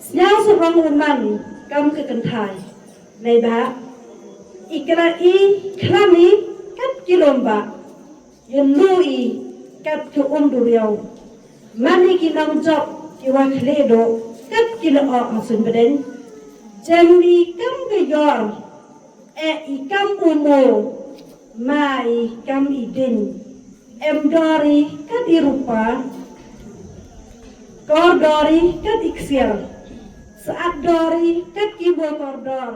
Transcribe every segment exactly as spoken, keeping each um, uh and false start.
Sñiaw sarong u man kam ka kynthai. Neibhah i kla i khlem i kat ki lum ba ïa lu i kat ka um duriaw. Man i ki nongjop ki wa khlieh duh kat ki la ok ha suiñ bneng. Jem i kam ka yor, eh i kam u mo, ma i kam i ding. Em dor i kat i rupa, kor dor i kat i ksiar, saat dor i kat ki bo kor dor.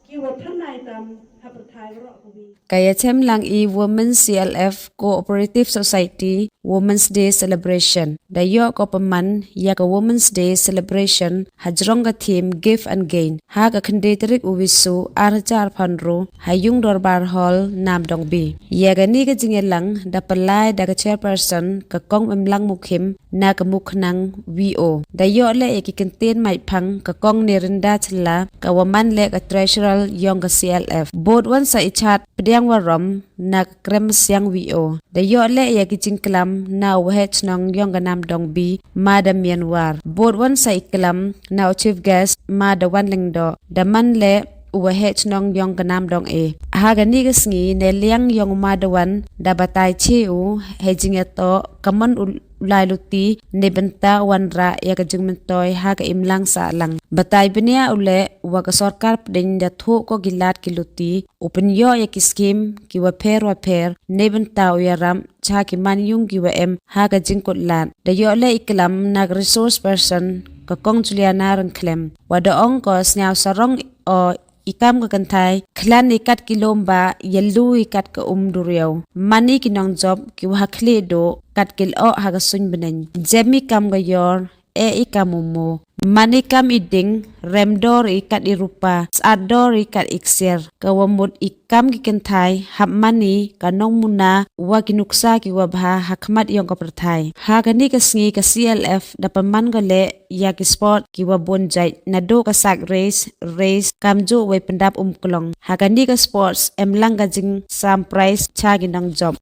Ki wa pynai tam ha pyrthai roh ka wi. Ka ïa chem lang i Women C L F Cooperative Society Women's Day Celebration. Da ïoh ko pynman ïa ka Women's Day Celebration ha jrong ka theme Give and Gain. Ha ka khyndai tarik u Wisu ar hajar arphew hynriew ha Yung Dorbar Hall Namdong B. Ïa kani ka jingïalang da pynlai da ka chairperson ka Kong Emlang Mukhim na ka Mukhnang V O. Da ïoh leh ïa ki kyntien maiphang ka Kong Nerinda Chella ka wa man leh ka treasurer yong ka C L F. Bud wan sa i chat pdiang warom na ka Krem Siang V O. Da ïoh leh ïa ki jingklam na u waheh chnong yong ka Namdong B ma da Myanmar. Bud wan sa i klam na u chief guest ma da Wan Lengdo. Da man leh u waheh chnong yong ka Namdong A. Ha kani ka sngi ne liang yong u ma da Wan da batai che u hei jingïatoh ka mon u lai luti ne bynta wanrah ïa ka jingmyntoi ha ka imlang sahlang. Batai bniah u leh wa ka sorkar pdeng da thoh ko ki lad ki luti u pynïoh ïa ki skim ki wa pher wa pher ne bynta u ïarap cha ki man yung ki wa em ha ka jingkut lad. Da ïoh leh i klam na ka resource person ka Kong Juliana Ryngkhlem wa da ong ko sñiaw sarong o i kam ka kynthai khlan i kat ki lum ba ïa lu i kat ka um duriaw. Man i ki nongjop ki wa ha khlieh duh kat ki la ok ha ka suiñ bneng. Jem i kam ka yor, eh i kam u mo. Man i kam i ding, rem dor i kat i rupa, saat dor i kat i ksiar. Ka wa mut i kam ki kynthai hap man i ka nongmuna wa ki nuksa ki wa bha ha khmat yong ka pyrthai. Ha kani ka sngi ka C L F da pynman ka leh ïa ki sport ki wa bun jait naduh ka sack race, race kamjooh wei pyndap umklong. Ha kani ka sports em lang ka jingsam prize cha ki nongjop.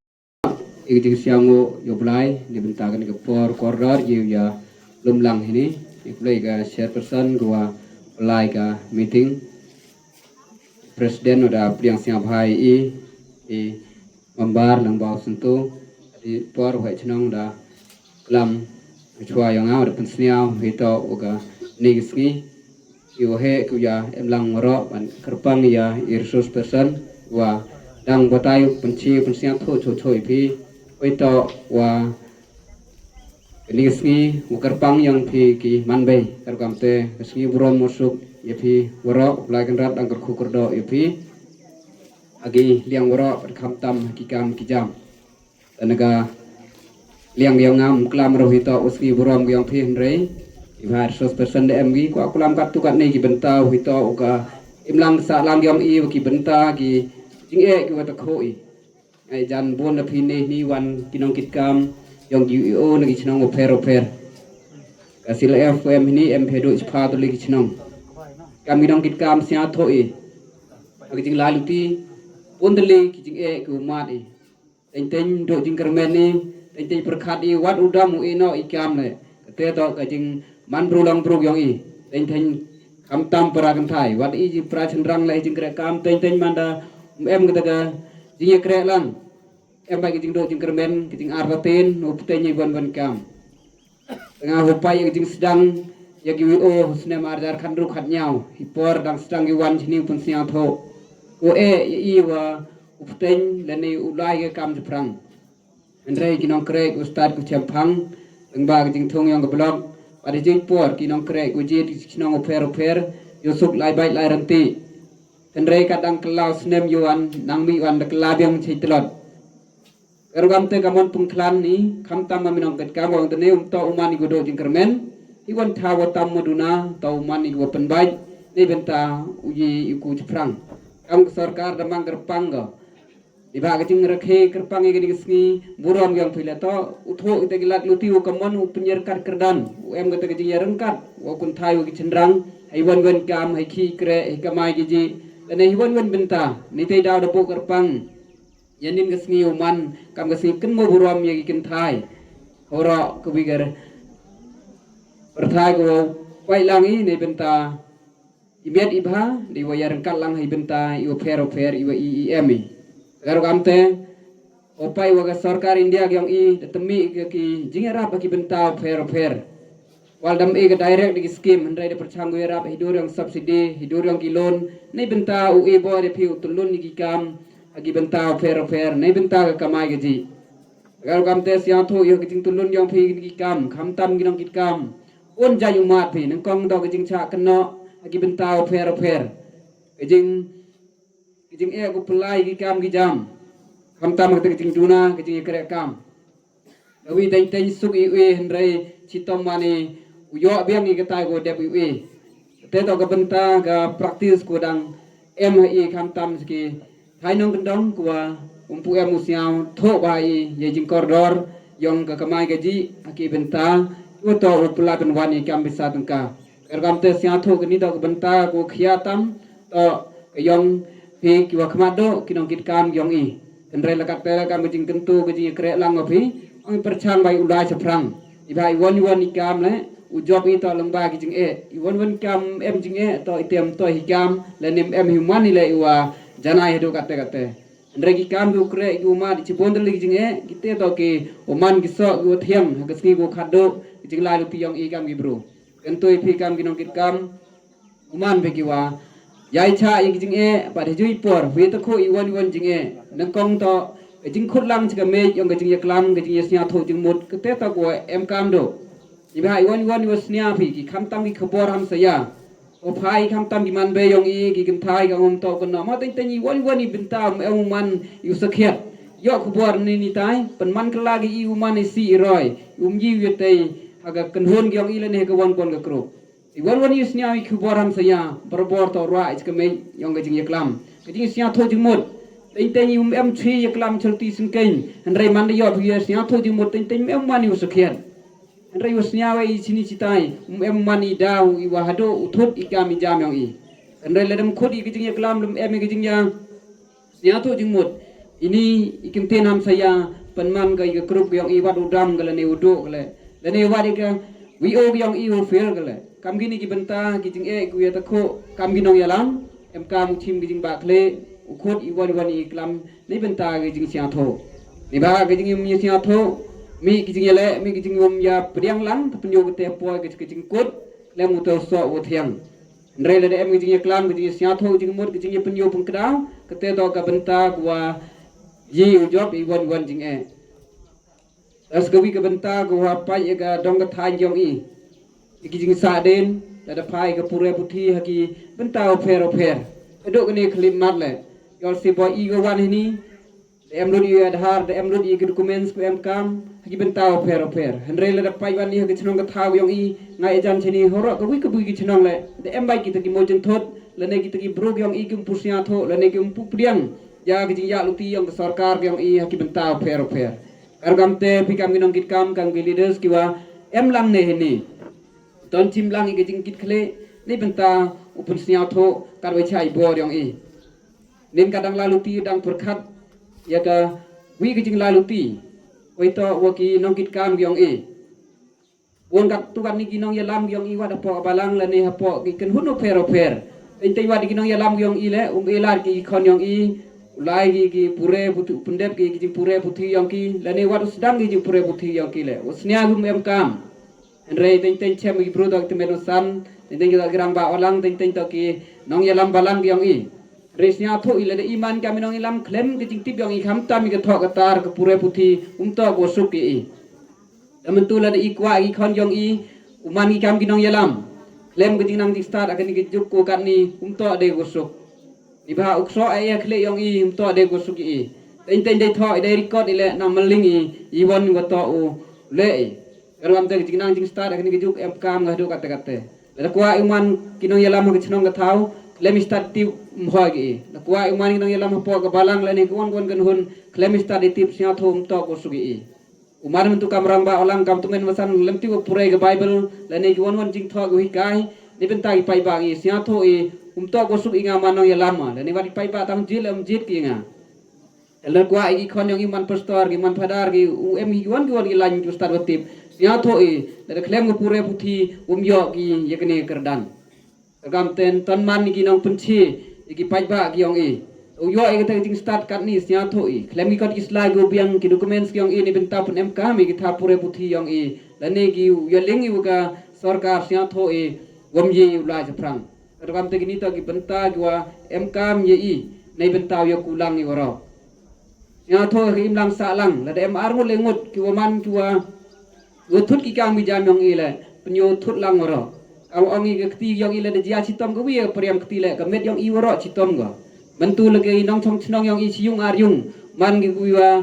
I ka jingsngew ïa u Blai ne bynta kani ka por kordor ïa u ïa lum lang hini. I khublei ka chairperson ka wa pynlai ka meeting. President u da pdiang sngewbha ïa i, i Mambar Langbaw Syntu, i por waheh chnong da klam hashwa ïa nga u da pynsngew hi to u ka ni ka sngi. I waheh ku ïa em lang waroh ban kyrpang ïa i resource person wa dang batai pynchi pynsngew tho tho tho i phi. Wei to wa kani ka sngi u kyrpang ïa phi ki manbei, kyrpang te ka sngi burom mursuk ïa phi waroh, u Blai Kynrad dang kyrkhu kyrdoh ïa phi. Agi liang waroh pat khamtam ki kam ki jam. Tang ka liang ïa ngam klam ruh hi to u sngi burom ïa phi hynrei i bha resource person da em gi kwah klam kat tu kat ne ki bynta hi to u ka im lang sah lang ïa i ki bynta ki jingeh ki wa ta kho i. Ai jan bun da phi ne ni wan ki nongkitkam yong ki U E O na ki chnong u pher u pher. Ka C L F em hini em phe du chipha tu le ki chnong. Kam ki nongkitkam sia tho i. Ki jinglai luti bun da le ki jingeh ki u mat i. Teng teng du jingkyrmen i, teng teng pyrkhat i wat u dam u i no i kam le. Kate to ka jingman bru long bru yong i. Teng teng khamtam para kynthai wat i ji para chynrang le jingkre kam teng teng man da em kata ka jingïakre lang. Em bai ka jingduk jingkyrmen ka jingartatien u pteng i wan wan kam. Nga hu pai ïa ka jingsdang ïa ki U E O ha snem ar hajar khatnru khatnïaw hi por dang sdang ki wan chini u pynsngew tho. Ko eh ïa i wa u pteng lane u lai ka kam jephrang. Hynrei ki nongkrek u stad ku chemphang lyngba ka jingthung ïong ka blok. Bad ha jingpor ki nongkrek u jied ki chnong u pher u pher ïa u suk lai bait lai rynti. Hynrei ka dang kyllaw snem ïa wan nang mih wan da kylla biang chei tlot. Ka rukom te ka mon pynkhlan ni khamtam ma mi nongkitkam wa ong te ne um to u man i ku duk jingkyrmen. Hi wan thaw wa tam ma duna to u man i ku wa pynbait ne bynta u yi i ku chiphrang. Kam ka sorkar da mang kyrpang ka. Iba ka jingrakhe kyrpang i ka ding sngi burom yong phi le to u tho i te ki lad luti u ka mon u pynyer kat kyrdan u em ka te ka jingyer ryngkat wa kun thai wa ki chynrang. Hai wan wan kam hai khi kre hai kamai ki ji. Lane hi wan wan bynta ni te daw da bu kyrpang. Ïa nin ka sngi u man kam ka sngi kynmaw burom ïa ki kynthai. Horo ka wi ka pyrthai ka wow Pait lang i na i bynta i miat i bha, da i wa ïaryngkat lang ha i bynta i wa pher wa pher i wa i i em i. Ka rukom te, u pait wa ka sorkar India ka yong i, da tymmi ka ki jingïarap ha ki bynta wa pher wa pher. Wal dam e ka direct da ki skim, hynrei da pyrchang u ïarap hi dur yong subsidy, hi dur yong ki loan, na i bynta u e bor da phi u tylun i ki kam ha ki bynta wa pher wa pher, na i bynta ka kamai ka ji. Ka rukom te sngewthuh ïa ka jingtylun yong phi ki kam, khamtam ki nongkit kam. Un jai u mat phi, nyngkong da ka jingchah kynnoh ha ki bynta wa pher wa pher. Ka jing, ka jing e ku pynlai ki kam ki jam. Khamtam ka te ka jingduna, ka jingïakhreh kam. Ka wi teng teng suk i wi hynrei chitom mane u ïoh biang i ka tai ko dep i wi. Te to ka bynta ka practice ko dang em ha i khamtam ki. Thai nongkyndong ko wa um pu em u sngewthuh ba i ïa jingkordor yong ka kamai ka ji ha ki bynta. Ko to u pynlai pynwan i kam pisa tyngka. Ka rukom te sngewthuh kani to ka bynta ko khia tam to ka yong phi ki wa khmat do ki nongkit kam yong i. Hynrei la kat te la kam ka jingkyntu ka jingïakhreh lang wa phi. Ong pyrchang bai u lai chaphrang. I ba i wan i wan i kam le u jop i to lang ba ki jing e. I wan wan kam em jing e to i tem to hi kam le nim em hi man i le i wa janai hadu kat te kat te. Hynrei ki kam ki u khreh ki u mat i chibon dali ki jing e ki te to ki u man ki so ki u thiang ha ka sngi ko khadu ki jing lai lu pi yong i kam ki bru. Kyntu i phi kam ki nongkit kam. U man phi ki wa ïai chah ïa ki jing e bad hi ju i por wi ta khu i wan i wan jing e. Nyngkong to ka jingkhut lang chi ka mej yong ka jingïaklam ka jingïasngewthuh jingmut ka te to ko em kam do. I ba i wan i wan i wa snia phi ki khamtam ki khubor ham saya. Ko phai khamtam ki man be yong i ki kynthai ka ngum to ko na ma teng teng i wan i wan i bynta um em u man i u sakhiat. Ïoh khubor ni ni tai pynman kylla ki i u man i si i roi um yi u yatei ha ka kynhun ki yong i lane ha ka wan kon ka kru. I wan wan i sniaw i khubor ham saya barabor to rwa i ka mei yong ka jingïaklam ka jingïasngewthuh jingmut. Teng teng i um em chi ïaklam chalti sengkeng hynrei man da ïoh phi ïasngewthuh jingmut teng teng um em man i u sakhiat. Hynrei u sniaw i chini chitai um em man i daw i wa hadu u thut i kam i jam yong i. Hynrei la dem khut i ka jingïaklam lum em i ka jingïa sniawthuh jingmut. Ini i kyntien ham saya pynman ka i ka krup ka yong i wat u dam ka lane u duh ka le lane wat i ka wi o ka yong i u fir ka le. Kam kini ki bynta ki jing e ku ïa ta khu kam ki nongïalam. Em kam u chim ki jingbah khleh u khut i wan wan i klam ni bynta ki jingsniawthuh. Ni ba ki jing i sniawthuh mi ki jing ïa le mi ki jing um ïa pdiang lang ta pynïoh ka te poi ka jingkut lem u te u soh u thiang. Hynrei lada em ka jingïaklam ka jingïasngewthuh ka jingmut ka jingïapynïoh pynkdaw ka te to ka bynta ka wa yi u jop i wan wan jing e. Das ka wi ka bynta ka wa pait ïa ka dong ka thaiñ yong i. Ïa ki jingsah den lada phai ka pure puthi ha ki bynta u pher u pher. Ka dok kane ka lim mat le yol si boi i ka wan hini. Da em lut i Aadhaar da em lut i ki documents ku em kam ha ki bynta u pher u pher. Hynrei lada pait wan i ha ki chnong ka thaw yong i ngai ajan chini horo ka wi ka bui ki chnong le da em bai kita ki mojin thot lane kita ki bruk yong i ki um pu sniawthuh lane ki um pu pdiang ïa ki jingïaluti yong ka sorkar yong i ha ki bynta u pher u pher. Ka rukom te phi kam ki nongkit kam kam ki leaders ki wa em lang ne hini. Ton chim lang i ki jingkit khleh ni bynta u pynsniawthuh kat wa chai bor yong i. Nin ka dang laluti dang pyrkhat ïa ka wi ka jing laluti. Wei to wa ki nongkit kam yong i. Won kat tu kat ni ki nongïalam yong i wat hapoh balang lane hapoh ki kynhun u pher u pher. Teng teng wat ki nongïalam yong i le um i lad ki khon yong i. U lai ki ki pure puthi u pyndep ki ki jing pure puthi yong ki lane wat u sdang ki jing pure puthi yong ki le u snia gum em kam. Hynrei teng teng chem i bru dok temen u san teng teng ki dok ki rang ba olang teng teng to ki nongïalam balang yong i. Hynrei snia tho i lada i man kam i nongïalam khlem ki jingtip yong i khamtam i ka thok ka tar ka pure puthi um to ko suk i. Da myntu lada i kwah i khon yong i u man i kam ki nongïalam khlem ki jingnang jingstad ha kani ki juk ko katni um to de ko suk. Ni ba u kso ai e khleh yong i um to de ko suk i. Teng teng dei tho i dei record i le nang maling i i won wa to u le i. Ka ruam te ka jingnang jingstad ha kani ka juk em kam nga haduh katte katte. Lada kwah i u man ki nongïalam ha ka chnong ka thaw khlem i stad tip um hoi ki i. Lada kwah i u man ki nongïalam hapoh ka balang lane ka won ka won ka nhun khlem i stad i tip snia tho um to ko suk i. U man myntu kam rang ba olang kam tumen masan lem ti wa pure ka Bible lane ki wan wan jingthoh ka hikai. Ni bynta ki paidbah ngi snia tho i um to ko suk i nga man nongïalam ma lane wat ki paidbah tam jil em jit ki nga. Lada kwah i ki khon yong i man pastor ki man phadar ki u em ki wan ki wan ki lain ki stad wa tip. Sñiawthuh i, lada khlem ka pure puthi, um ïoh ki ïa kane ka kyrdan. Ka kam ten, ton man ki nongpynche ïa ki paidbah ki ïong i. U ïoh ïa kata ka jingstad katne sñiawthuh i. Khlem ki kot ki sla ki u biang ki documents ki ïong i neibynta pynemkam ïa ki thaw pure puthi ïong i. Lane ki u ïaling i wa ka sorkar sñiawthuh i. Wam ye u lai chaphrang. Ka kam te kini to ki bynta ki wa emkam ïa i. Neibynta u ïa kulang i waroh. Sñiawthuh ka imlang sahlang. Lada em ar ngut le ngut ki wa man ki wa Wa thut ki kam ki jam yong i le, pynyoh thut lang waroh. Ka ong i ka kti yong i le da jia chitom ka wi ka priam kti le, ka met yong i waroh chitom ka. Myntu lagi nongchong chnong yong i chi yung ar yung, man ki wi wa,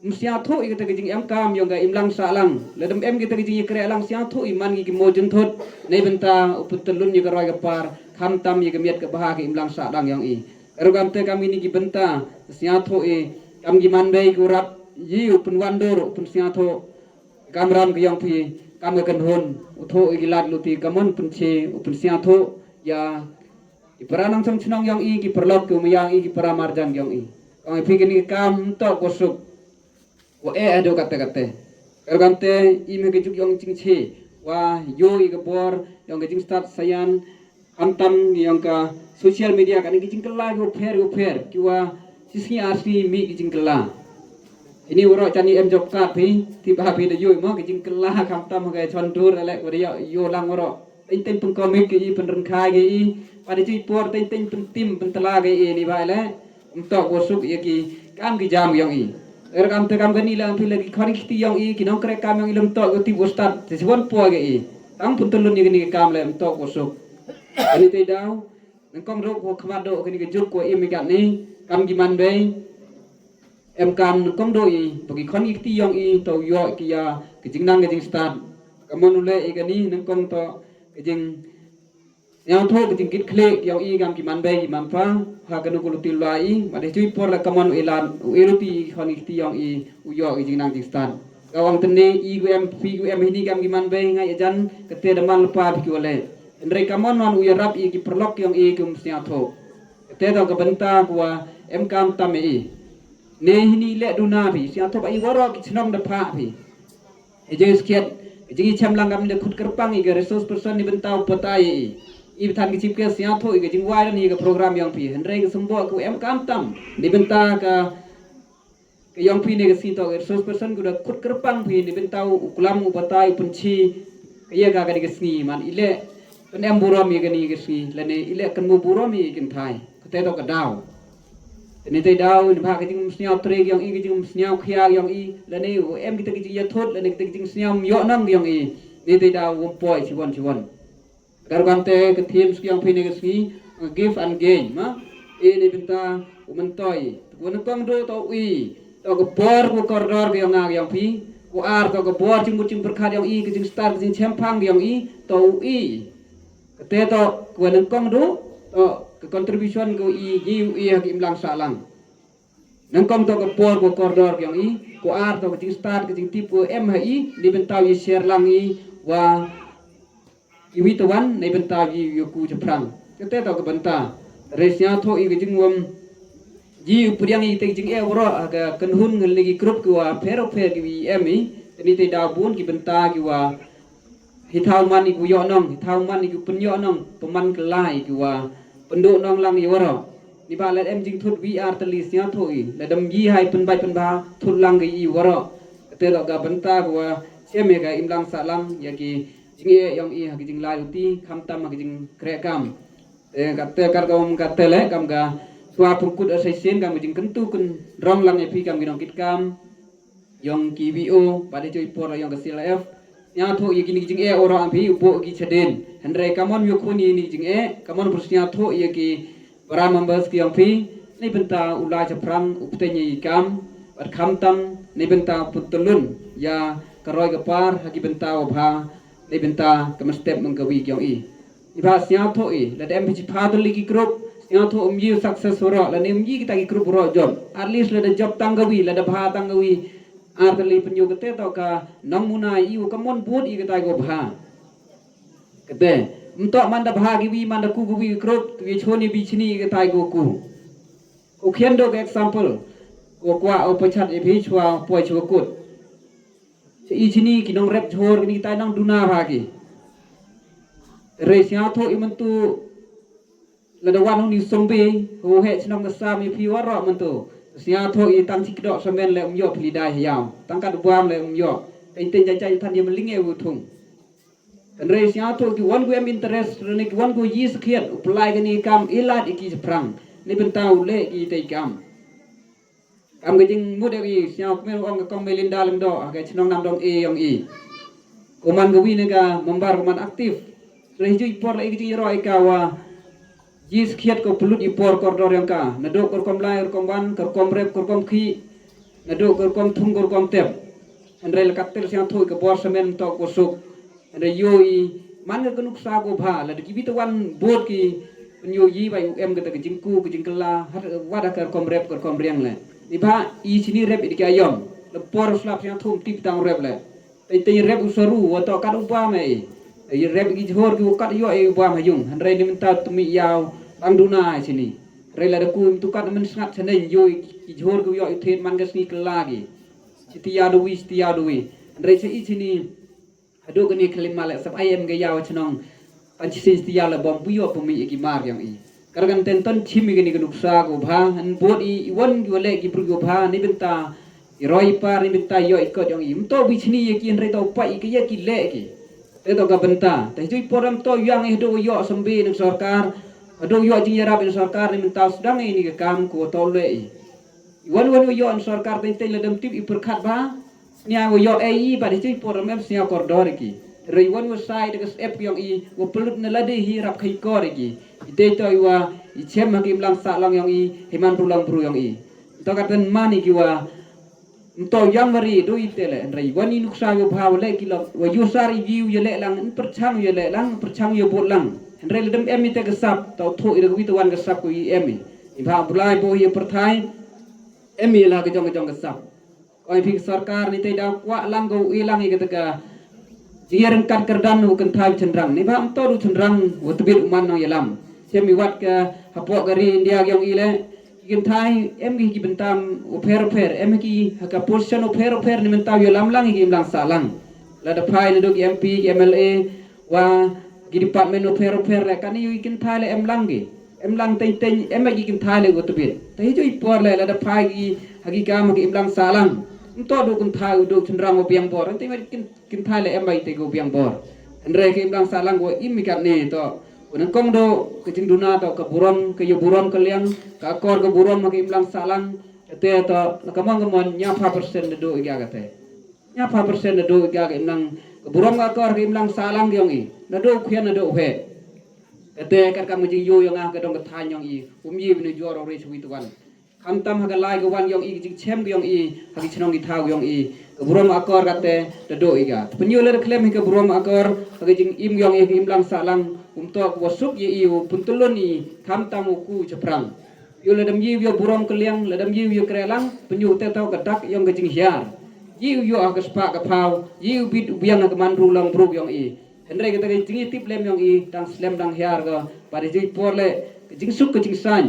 ym sñiawthuh i kata ka jingem kam yong ka imlang sahlang. Lada ym em kata ka jingïakhreh lang sñiawthuh i man ki ki mo jynthut, neibynta u pyntylun ïa ka roi ka par, khamtam ïa ka miat ka bha ka imlang sahlang yong i. Ka ruh kam te kam kini ki bynta, sñiawthuh i, kam ki man bei ki u rap, i u pynwandur, u pynsñiawthuh. Kamram ka yong phi, kam ka kynhun, u thuh i ki lad luti, ka mon pynche, u pynsñiawthuh, ïa, i para nongchong chnong yong i, ki paralok, ki u maya i, ki para marjan yong i. Ka ong i phi kini kam, to ko suk, wa eh ado kate kate. Ka ruh kam te, i me ka juk yong chingche, wa, ïoh i ka bor, yong ka jingstad sayan, Khamtam ngi ong ka social media kane ki jingkylla ki u pher ki u pher ki wa shisngi ar sngi mih ki jingkylla. Ini waroh chani em job card phi, tip ha phi da ïoh mo ki jingkylla khamtam ha ka chondur ale wa da ïoh lang waroh. Teng teng pynkomik ki i pynryngkhai ki i, pa da chui por teng teng pyntim pyntylla ki i ni ba ale. Ym toh ko suk ïa ki kam ki jam yong i. Er kam te kam kani la phi la ki khon ki kti yong i, ki nongkreh kam yong i lem toh ko ti ko stad, te sibon po ïa i. Tang pun tulun ïa kani ki kam le ym toh ko suk. Kani te daw, nang kong dok ko khmat dok kani ki juk ko im i kat ni, kam ki man bei. Em kam nang kong dok i, pa ki khon ki kti yong i, to ïoh ki ïa, ki jingnang ki jingstad. Ka mon u le i kani, nang kong to, ki jing Ïa u thoh ka jingkit khlieh ïa u i kam ki man bei ki man pha ha kano ka luti lwa i, ma dei chui por la ka mon u i lad u i luti i khon i kti ïong i u ïoh i jingnang jingstad. Ka ong tene i gu em phi gu em hini kam ki man bei ngai ajan ka te da man lepa phi ki wale. Hynrei ka mon wan u ïarap i ki paralok ïong i ki um sñiawthoh. Ka te to ka bynta ku wa em kam tam i. Ne hini leh duna phi sñiawthoh ba i waroh ki chnong da phah phi. He jingskhiat, ka jingïachem lang kam da khut kyrpang i ka resource person ni bynta u patai i. I bthan ka chief guest sñiawthoh i ka jingwai dan i ka program ïong phi. Hynrei ka symboh ka em kam tam ni bynta ka ka ïong phi ne ka sngi to ka resource person ku da khut kyrpang phi ni bynta u klam u patai u pynchi ka ïa ka ka di ka sngi man i leh. Kan em burom ïa kani ka sngi lane i leh kan mu burom ïa i kynthai. Ka te to ka daw. Te ni te daw ni ba ka jingmsñiaw tre ïong i ka jingmsñiaw khia ïong i lane u em kita ka jingïathut lane kita ka jingsñiaw ym ïoh nang ïong i. Ni te daw wom poi chiwon chiwon. Ka rukom te ka theme ski ïong phi ne ka sngi give and gain ma. I ni bynta u myntoi. Te ku nyngkong do to u i. To ka bor ku kordor ka ïong nga ka ïong phi. Ku ar to ka bor jingmut jingpyrkhat ïong i ka jingstar ka jingchemphang ka ïong i to u i. Kate to kua nyngkong du to ka contribution ko i ji u i ha ki imlang sahlang. Nyngkong to ka por ko kordor ko i ko ar to ka jingstad ka jingtip ko em ha i ni bynta i share lang i wa i wi tawan ni bynta i yu ku japhrang. Kate to ka bynta re sñiawthoh i ka jingwam ji u pdiang i te ka jingeh waroh ha ka kynhun ngan legi group ki wa pher pher ki wi em i. Te ni te daw bun ki bynta ki wa Hi thaw man i ku ïoh nong, hi thaw man i ku pynïoh nong, pynman kylla i ku wa pynduh nong lang i waroh. Ni ba lada em jingthut wi ar tylli sñiawthoh i, lada ym yi hai pynbait pynbha thut lang ka i waroh. Kate doh ka bynta ku wa shem ïa ka imlang sahlang ïa ki jingeh ïong i ha ki jinglai uti, khamtam ha ki jingkreh kam. Te kate kar ka um kate leh kam ka shuwa pynkut asai sien kam ka jingkyntu kynrong lang ïa phi kam ki nongkit kam. Ïong ki V O, bad ïa ki por ïong ka C L F. Ïa thoh ïa kini ki jingeh ora am phi u boh ki chadien. Hynrei ka mon ïa khun ïa kini ki jingeh, ka mon pyrshah thoh ïa ki para members ki ïong phi. Ni bynta u la chaphrang u pteng ïa i kam, bad khamtam ni bynta put tylun ïa ka roi ka par ha ki bynta wa bha, ni bynta ka mynstep mynkawi ki ïong i. Iba sñiawthoh i, lada em phi chi pha tylli ki group, sñiawthoh um yi u success waroh, lada em yi kita ki group waroh jop. At least lada jop tang kawi, lada bha tang kawi. Ar tylli pynïoh kate to ka nongmuna i u ka mon bud i kata ko bha. Kate, ym toh man da bha kiwi, man da ku kawi ki group, tu i choni bi chini i kata ko ku. Ko khian do ka example, ko kwah o pachat i phi chwa poi chwa kut. Sa i chini ki nongrep jhur kini ki tai nang duna bha ki. Re sngewthuh i myntu lada wan u ni sumbi u heh chnong ka sam i phi waroh myntu. Sngewthuh i tang chi kdok samen le um yoh phi li dai hiam. Tang kat bam le um yoh. Teng teng jai jai than ia mling e u thung. Hynrei sngewthuh ki wan gu em interest rene ki wan gu yi skhiat u pylai kani kam ilat i ki jprang. Ni bynta u leh ki tei kam. Kam ka jingmut ïa ki sngewkmen ong ka Kong Melinda Lyngdoh ha ka chnong Namdong A ïong i. Ko man ka wi ne ka member ko man active. Re hi ju i por la i ka jingïaroh ïa ka wa ji skhiat ko pynlut i por kordor ïong ka. Naduh ko rukom lai rukom wan ko rukom rep ko rukom khih. Naduh ko rukom thung ko rukom tep. Hynrei la ka tel sngewthuh ka bor samen to ko suk. Hynrei ïoh i man ka nuksa ko bha la da ki bit wan bot ki pynïoh i bai u em kata ka jingku ka jingkylla hat wat ka rukom rep ka rukom riang le. Ni bha i chini rep i dei ka ïong. La por slap sngewthuh tip tang rep le. Tei tei rep u saru wa to kat u bam ei. Ei rep ki jhur ki u kat ïoh ei u bam ha ïung. Hynrei ni mynta tumi ïaw tang duna ei chini. Hynrei la da ku myntu kat mynsngat chaneng ïoh i ki jhur ki u ïoh i thied man ka sngi kylla ki. Chiti ïaw da wi chiti ïaw da wi. Hynrei cha i chini. Haduh kani khlem male sap ai em ga ïaw chnong. Pan chi sin sti ïaw la bom bu ïoh pumi i ki mar ïong i. Kar kan ten ton chim i kani ka nuksa ko bha han bot i i won ki wale ki bruk ko bha ni bynta. I roi i par ni bynta ïoh i kot ïong i. Mto bi chini ïa ki hynrei to pa i ka ïa ki le ki. Te to ka bynta. Te jui por am to ïang i haduh ïoh sambi ni sorkar. Haduh ïoh jingïarap ni sorkar ni bynta sdang i ni ka kam ko to le i. Wan wan ïoh an sorkar teng teng la dem tip i pyrkhat ba. Snia wa ïoh ei i ba di chui por mem snia kordor ki. Rei wan wa sai de ka sep yong i wa pelut na lade hi rap khai kor ki. I dei to i wa i chem ha ki mlang sa lang yong i hi man rulang bru yong i. To ka ten man i ki wa mto yang mari do i tele rei wan i nuksa wa bha wa le ki lok wa yu sar i view ya le lang in perchang ya le lang perchang ya bot lang. Rei le dem em i te ka sap to tho i de wi to wan ka sap ko i em i. I bha bulai bo i perthai. Em i la ka jong ka jong ka sap. Oi phi sorkar ni te da kwah lang ko i lang i kata ka. Jia rengkat kerdan u kynthai chynrang ni ba am to du chynrang u tbit u man nong yalam. Chem i wat ka hapoh ka ri India yong i le. Kynthai em ki ki bentam u pher u pher em ki ha ka position u pher u pher ni mentau yalam lang i ki imlang sa lang. La da phai ni du ki M P ki M L A wa ki department u pher u pher le kan i kynthai le em lang ki. Em lang teng teng em ki kynthai le u tbit. Te hi ju i por le la da phai ki ha ki kam ha ki imlang sa lang. Mto du kynthai u du chynrang u biang bor. Teng kin kynthai le em bai te gu biang bor. Hynrei ki imlang sa lang gu im mi kat ni to. Ku nang kong do ka jingduna to ka burom ka yu burom ka liang ka akor ka burom ha ki imlang sa lang. Te to la ka mon ka mon nya pha persen da du i ga ka te. Nya pha persen da du i ga ka imlang ka burom ka akor ka imlang sa lang yong i. Na du khian na du he. Ka te kat ka mu jing yu yong a ka dong ka than yong i. Um yi bini jor ri swi tuan. Khamtam ha ka lai ka wan yong i ka jingchem ka yong i ha ka chnong ki thaw yong i ka burom akor kate da do i ka. Pynïoh le da khlem hi ka burom akor ha ka jingim yong i ha ka imlang sahlang um tok wa suk ya i u pyntulun i khamtam u ku chaprang. Ïoh le dam yi u ya burom ka liang le dam yi u ya krelang pynïoh te taw ka dak yong ka jinghiar. Yi u ïoh ha ka spah ka phaw yi u bit u biang ha ka man ru long bruk yong i. Hynrei kata ka jingïatip lem yong i tang slem dang hiar ka ba da jingpor le ka jingsuk ka jingsaiñ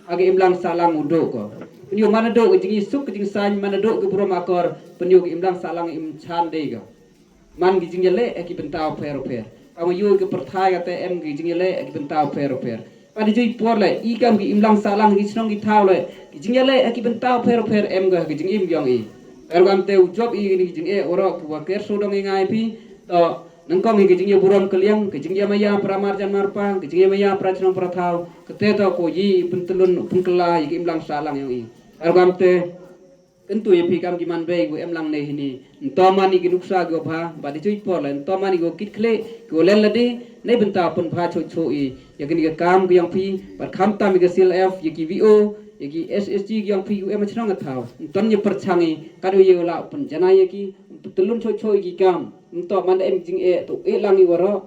ha ka imlang sahlang u dok ka. Pynïoh man dok ka jingïasuk ka jingsaiñ man dok ka burom akor pynïoh ka imlang sahlang im chan dei ka. Man ka jingïaleh ha ki bynta u pher u pher. Ka ma ïoh ka pyrthai kata em ka jingïaleh ha ki bynta u pher u pher. Ba da jingpor le i kam ki imlang sahlang ki chnong ki thaw le ki jingïaleh ha ki bynta u pher u pher em ka ha ka jingim yong i. Ka rukom te u jop i ni ki jingeh warok ki wa ker sodong i ngai phi to Nangkong hi ka jingïaburom ka liang ka jingïamaya para marjan marpa ka jingïamaya para chnong para thaw ka te to ko yi pyntulun pynkla yi ka imlang sahlang yong i. Ar kam te kyntu ya phi kam ki man bei ko em lang ne hini. Nto man i ki nuksa ko bha ba di chui por le nto man i ko kit khle ko len la di ne bynta pun bha cho cho i ya kini ka kam ko yong phi. Ba kham tam i ka C L F ya ki V O ya ki S S G ko yong phi ko em chnong thaw nton ya perchang i ka do ya la pun jana ya ki pyntulun cho cho i ki kam. Nto man da em jingeh to eh lang i waro.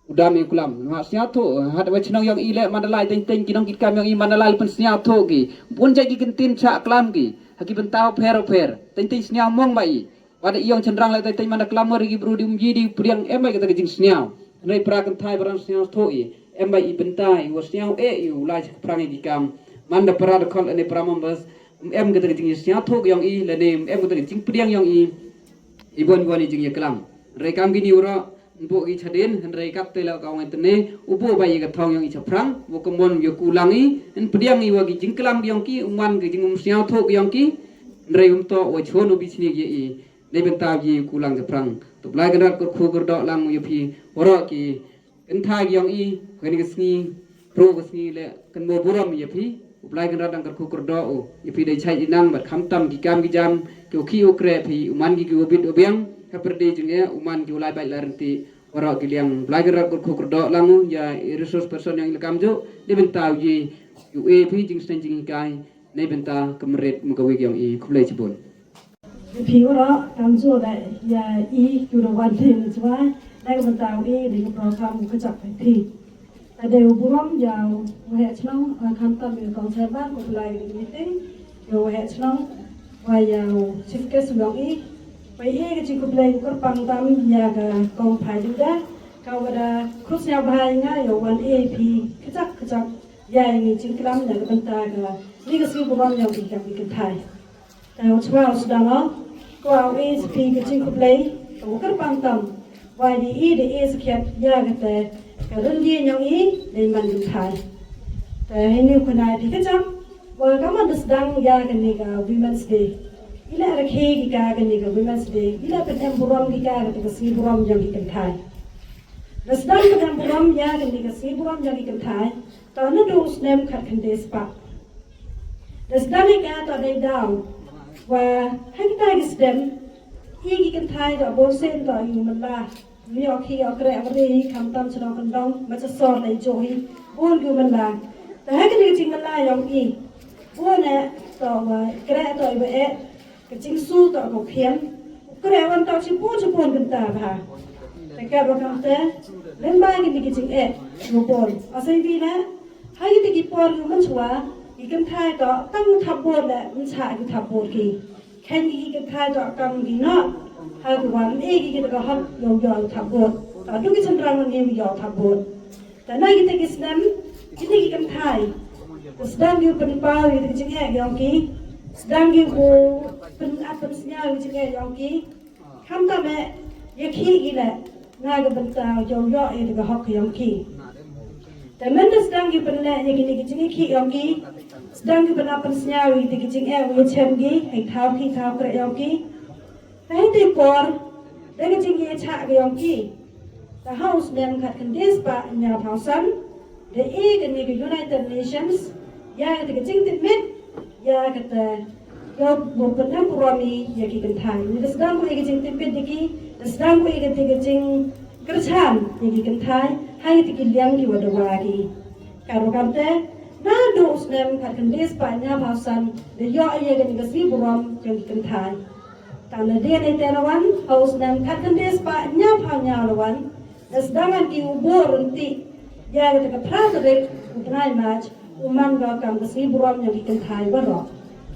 Udam i kulam ma sñiaw tho hat wa chnong yong i le man da lai teng teng ki nong ki kam yong i man da lai pyn sñiaw tho ki. Bun jai ki kyntin cha klam ki ha ki bynta pher pher teng teng sñiaw mong ba i. Wa da i yong chynrang le teng teng man da klam wa ri ki bru di um yi di priang em ba i kata ki jing sñiaw. Nei pra kynthai bran sñiaw tho i em ba i bynta i wa sñiaw e i u lai cha prang i ki kam. Man da pra da khol nei pra mambas em kata ki jing sñiaw tho yong i le ne em kata ki jing priang yong i. i bun bun i jingïaklam. Hynrei kam kine u ruh, ngi buh ki chadien, hynrei kat te la ka ong ïa tene, u buh ba ïa ka thong ïong i chaphrang, u ka mon ïa ku lang i, yn pdiang i wa ki jingklam ki ïong ki, u man ki jingum sñiaw thok ïong ki, hynrei um to wa chon u bi sni ïa i, ne bynta ïa ku lang chaphrang. To Blai Kynrad kyrkhu kyrdoh lang ïa phi, waroh ki kynthai ki ïong i, kane ka sngi, pro ka sngi le, kynmo burom ïa phi, u Blai Kynrad dang kyrkhu kyrdoh u, ïa phi dei chait i nang, bad khamtam ki kam ki jam, ki u ki u kre phi, u man ki ki u bit u biang, ha pyrdi jingeh, u man ki u lai bait lai rynti, waroh ki liang, Blai Kynrad kyrkhu kyrdoh lang u, ïa i resource person ïong i la kam ju, ne bynta u ji, u e phi, jingsneng jinghikai, ne bynta ka mrit ma ka wik ïong i, khublei chibun. Phi waroh kam ju da ïa i ki u da wan phi mynchwa da ka bynta u i da ka program u kajak phi. Ka dei u burom ïa u waheh chnong, khamtam ïa u kong Saibar, u Blai ka meeting ïa u waheh chnong, wa ïa u chief guest u ïong i, wa i ka jingkhublei u kyrpang tam ïa ka kong Phai Duda, ka wa da khuslai bha ïa nga ïa u wan i phi kajak kajak ïa i jingklam ïa ka bynta ka ni ka sngi burom ïa u i ka i kynthai. Te u chwa u sdang o, ko au e spi ka jingkhublei, ka u kyrpang tam, wa di i di i skhiat ïa kata, ka rynjie ñiong i, dei man kynthai. Te hynñiew khyndai di ka jam, wa ka man da sdang ïa kane ka Women's Day. I la rakhe ki ka kane ka Women's Day, i la pynem burom ki ka kata ka sngi burom ïong ki kynthai. Da sdang pynem burom ïa kane ka sngi burom ïong ki kynthai, to naduh u snem khatkhyndai spah. Da sdang ïa ka to dei daw wa ha kita ki snem, i ki kynthai to bun sien to ïa u mylla, ïa u khih ïa u kreh, ri khamtam chnong kyndong, ma cha sor dei jong i, bun ki u mylla. Te ha kane ka jingmylla ïong i, bun eh to wa kreh to i wa eh, ka jingsu to ka khian, u kreh wan to chibun chibun kynta bha. Te ka ba kam te, lyngba kine ki jingeh, u bun. Asei bi na, ha kite ki por u mynchwa, ki kynthai to, tang thap bud le, myncha ki thap bud ki. Khein ki kynthai to, kam ki no, ha ki wan, e ki kita ka hok, ïong ïong thap bud. To, du ki chynrang ni ïong thap bud. Te na kita ki snem, kita ki kynthai. Te sdang ki u pynpaw ïa ki jingeh ïong ki. Sdang ki u pyn-, ap pynsñiaw ïa ki jingeh ïong ki. Khamtam eh, ïa khih ki leh, na ka bynta ïong ïoh ïa ka hok ïong ki. Te mynta sdang ki pynleh ïa kine ki jingeh khih ïong ki. Sdang ki pynap pynsñiaw ïa ki jingeh, ïa chem ki, ïa thaw ki, thaw kreh ïong ki. Te hynrei por, da ka jingïaid chah ka ïong ki. Te ha u snem khatkhyndai spah hynñiewphew san, da e kane ka United Nations, ïa kata ka jingtipmit, ïa kata, ïa u pyndem burom ïa ki kynthai. Ngi da sdang ko ïa ka jingtipmit ïa ki, da sdang ko ïa kata ka jingkyrchan ïa ki kynthai, ha kata ki liang ki wa dawa ki. Ka rukom te, naduh u snem khatkhyndai spah hynñiewphew san, da ïoh ïa kane ka sngi burom ïa ki kynthai. Tang na dei na ïa te na wan, ha u snem khatkhyndai spah hynñiewphew hynñiew na wan, da sdang ngan ki u bor rynti, ïa kata ka phra tarik u bnai March, u man ka kam ka sngi burom ïa ki kynthai waroh.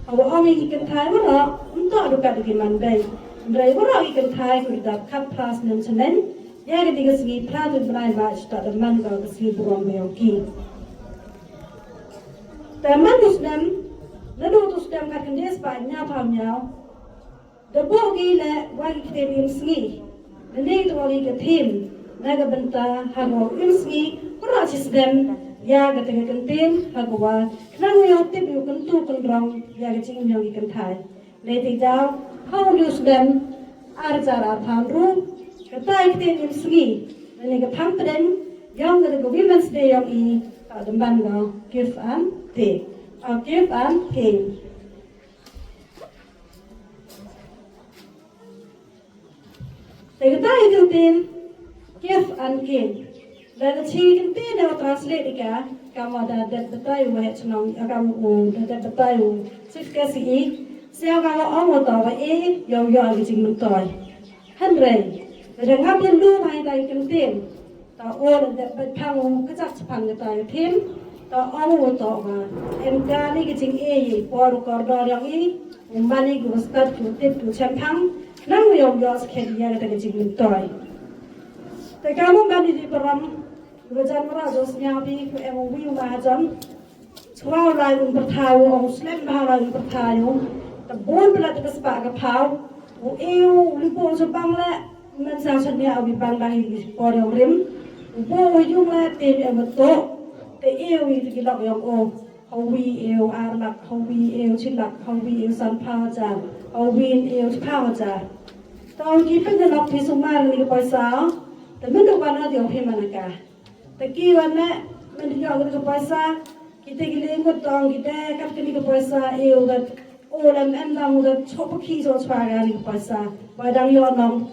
Ha wa ong ïa ki kynthai waroh, ym toh du kat ïa ki manbei. Hynrei waroh ki kynthai ki dap khatphra snem snem, ïa kata ka sngi phra tarik bnai March, toh da man ka ka sngi burom ïa ki. Te man u snem, naduh u snem khatkhyndai spah hynñiewphew hynñiew, da buh ki leh wa ki ktien im sngi. Nane to wa ki ktien. Na ka bynta ha ka im sngi, kura chi snem, ïa kata ka ktien, ha ka wa, khnang ïa u tip ïa u kyntu kynrong, ïa ka jingim ïong ki kynthai. Nane te daw, ha u snem, ar hajar arphew hynriew, kata ka ktien im sngi. Nane ka phang pdeng, ïong kata ka Women's Day ïong i, ka dang ban ka, give and take. A give and take. Te kata ka ktien, give and take. Da ka chi ktien da translate ïa ka, kam wa da dep batai u waheh chnong, kam u da dep batai u chief guest i, sñiaw ka wa ong wa to wa e, ïoh ïoh ka jingmyntoi. Hynrei, da ngap ïa lu bha ïa ka ktien. To u la dep beit phang u kjat shaphang kata ka ktien. To ong u to ba em kane ka jingeh i por u kordor ïong i, u mane ki u stad ki u tip ki u chemphang, nang u ïong ïoh skhem ïa kata ka jingmyntoi. Te ka mut ban ïa i barom, u ba jan mra jo sñiaw bi ku em u wi u mahajon. Chwa u lai un pyrthai u, ong slem bha u lai un pyrthai u. Te bun pynlait te ka spah ka phaw. U e u li bor sa bang la, man sa sa nia u bi bang da hi ki por yong rim. U bo u yung la te em to, te e u i ki lok yong o. Hawi e u ar lak, hawi e u chi lak, hawi e u san phaw hajar, hawi e u chi phaw hajar. Tau ki pen da lok pi sumar ni ki paisa, te men da wan adi o pi manaka. Te ki wan ne, men da yong ki paisa, ki te ki lengut tong ki te, kat ki ni ki paisa, e u da O lem em dang u da chop ki so chwa ga ni paisa. Ba dang yo nong.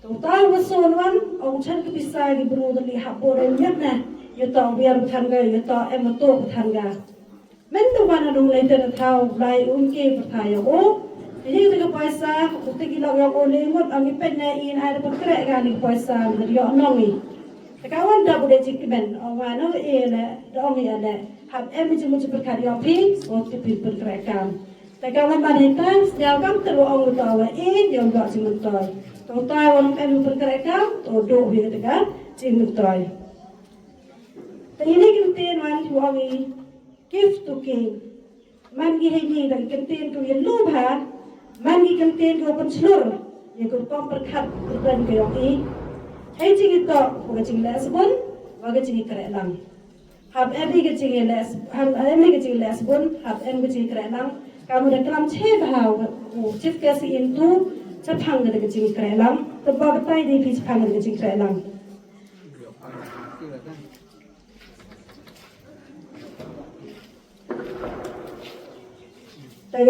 To ta wa so wan ong chan ki pisa ki bru da li hap bo re miat ne. Yo to wiar bthan ga, yo to em to bthan ga. Men da wan adung lai te da thau lai un ke btha yo o. Ni te ka paisa, u te ki lok yo o le ngot ang i pet ne in ai da pakre ga ni paisa da yo nong i. Te ka wan da bu de jik men ong wa no e le da ong i le. Hap em ji mu ji pakre yo pi, o ti pi pakre kam. Te ka wan ban hita, sñiaw kam te ong uta wa e, yong dok jingmyntoi. To ta wan em u pyrkhat kam, to dok wi te ka jingmyntoi. Te ini kin tin wan u ong i, gift to king. Man ki hei ni da ki kin tin ku yin lu bha, man ki kin tin ku pynchlur, ye ku kom pyrkhat pyrkhat ka yong i. Hei jing i to, ku ka jing le sbun, wa ka jing i krek lang. Hap em hi ka jingïaleh, hap em hi ka jingïaleh sbun, hap em ka jingïaleh lang. Ka mut da klam che bha u chief guest in tu, chaphang ka jingïaleh lang. Te ba ka tai dei phi chaphang ka jingïaleh lang. Te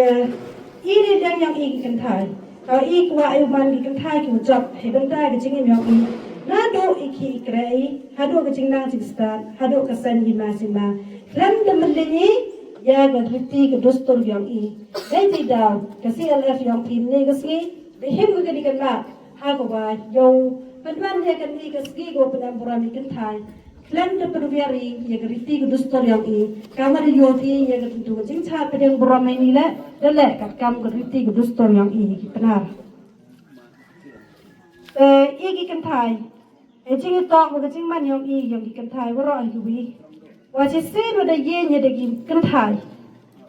i ne dang yong i ki kynthai. Ka i kwah i man ki kynthai ki u jop. Hei bynta ki jingim yong i. Naduh i ki i krei. Haduh ka jingnang jingstad. Haduh ka seng ki ma sima. Khlem da mylli i. Ya ka riti ka dustur yong i. Dei ti daw. Ka C L F yong phi ne ka sngi. Da him ka kani ka lak. Ha ka wa. Yow. Pynban ya ka ni ka sngi ko pynam buram i kynthai. Khlem da pynwiar i ïa ka riti ka dustur yong i, ka wan ïoh i ïa ka tu ka jingchah pdeng burom i ni le, da leh katkam ka riti ka dustur yong i ki pnar. Te i ki kynthai, e jingïatok wa ka jingman yong i yong ki kynthai waroh hi ki wi. Wa chi sien wa da ïeng ïa da ki kynthai.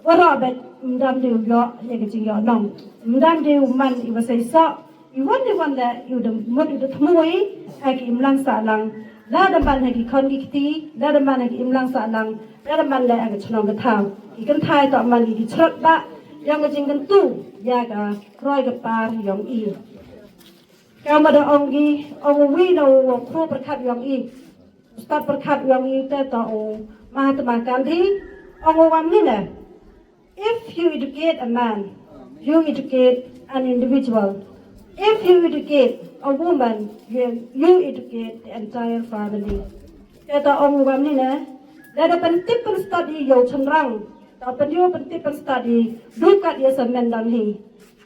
Waroh bad mdam dei u ïoh ïa ka jingïoh nong. Mdam dei u man i wa sei soh. I wan i wan da i u da mut i u da thmu i ha ki imlang sahlang. La da man ha ki khon ki kti, la da man ha ki imlang sahlang, la da man le ha ka chnong ka thaw. Ki kynthai to man ki ki chrot ba yong ka jingkyntu ïa ka kroi ka par yong i. Ka ma da ong ki ong wi na u khru pyrkhat yong i. Stad pyrkhat yong i te to u Mahatma Gandhi ong u wa mine. If you educate a man, you educate an individual. If you educate a woman, you, you educate the entire family. Te to ong u wa mine. Da da pyntip pynstad i yow chynrang. To pynyow pyntip pynstad i dukat ïa sa men dang hi.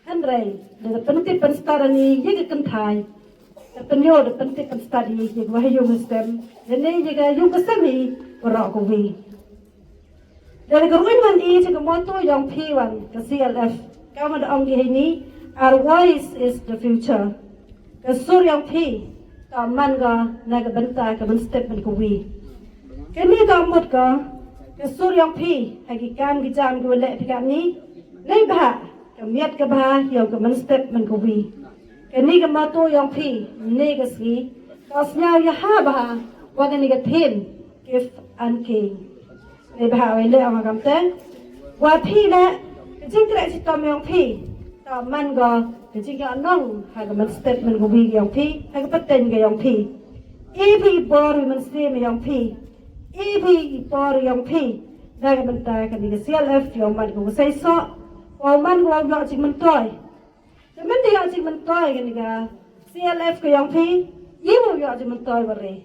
Hynrei da da pyntip pynstad ani ïa ki kynthai. Da pynyoh da pyntip pynstad i ïa ki wa ha yung ha sem. Da ne ïa ka yung ka sem i waroh ka wi. Da ka ruin wan i cha ka motto yong phi wan ka C L F. Ka ma da ong ki hei ni, our voice is the future. Ka sur yong phi ka man ka na ka bynta ka man step man ka wi. Ka ni ka mut ka ka sur yong phi ha ki kam ki jam ki wa leh phi ka ni. Nei bha ka miat ka bha yong ka man step man ka wi. Ka ni ka motto yong phi ni ka sngi ka sñiaw ïa ha bha wa ka ni ka theme gift and king. Nei bha wei le ong kam te. Wa phi le ka jingkrek chitom yong phi. Ta man go ka jingïoh nong ha ka man step man ka wi yong phi ha ka pateng ka yong phi. I phi bor man siem yong phi. I phi i por yong phi. Da ka bynta ka ni ka C L F yong man ka wa sei soh. Wa man ka wa ïoh jingmyntoi. Te men da ïoh jingmyntoi ka ni ka C L F ka yong phi. I wa ïoh jingmyntoi wa re.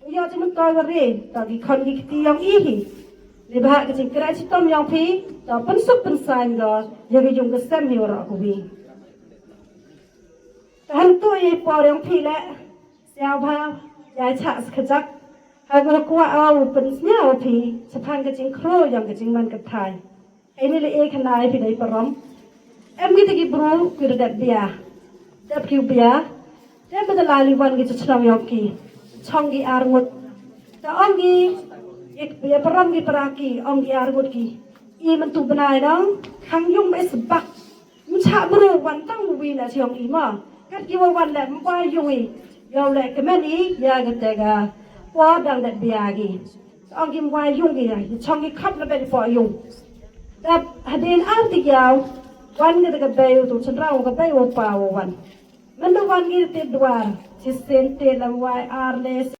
Ïa jingmyntoi wa re, to ki khon ki kti yong i hi. Ni bha ka jingkrek chitom yong phi, to pynsuk pynsain do, ïa ka yung ka sem hi waroh ka wi. Te hangto i por yong phi le, sñiaw bha, ïa chah skajak. Ha ka kwah o u pynsñiaw phi, chaphang ka jingkhro yong ka jingman ka thai. Hei ni le e khana ai phi dei parom. Em ki te ki bru ki da dep bia. Dep ki bia. Dep ba da la li wan ki cha chnong yong ki. Chong ki ar ngut. Ta ong ki. Ek bia parom ki para ki ong ki ar ngut ki. I man tu bnai dong. Khang yung ba is bak. Ni Cha bru wan tang wi la chiong i ma. Kat ki wa wan le mwa yung i. Yow le kemen i ya kata ka. Pwa dang dat bia ki. Ong ki mwa yung ki ya. Chong ki khap le bet pwa yung. Dap hadin ar ti yaw. Wan kata ka bayu tu chenrau ka bayu pa wa wan. Mendu wan ki te dwar. Chi sen te lam wai ar le.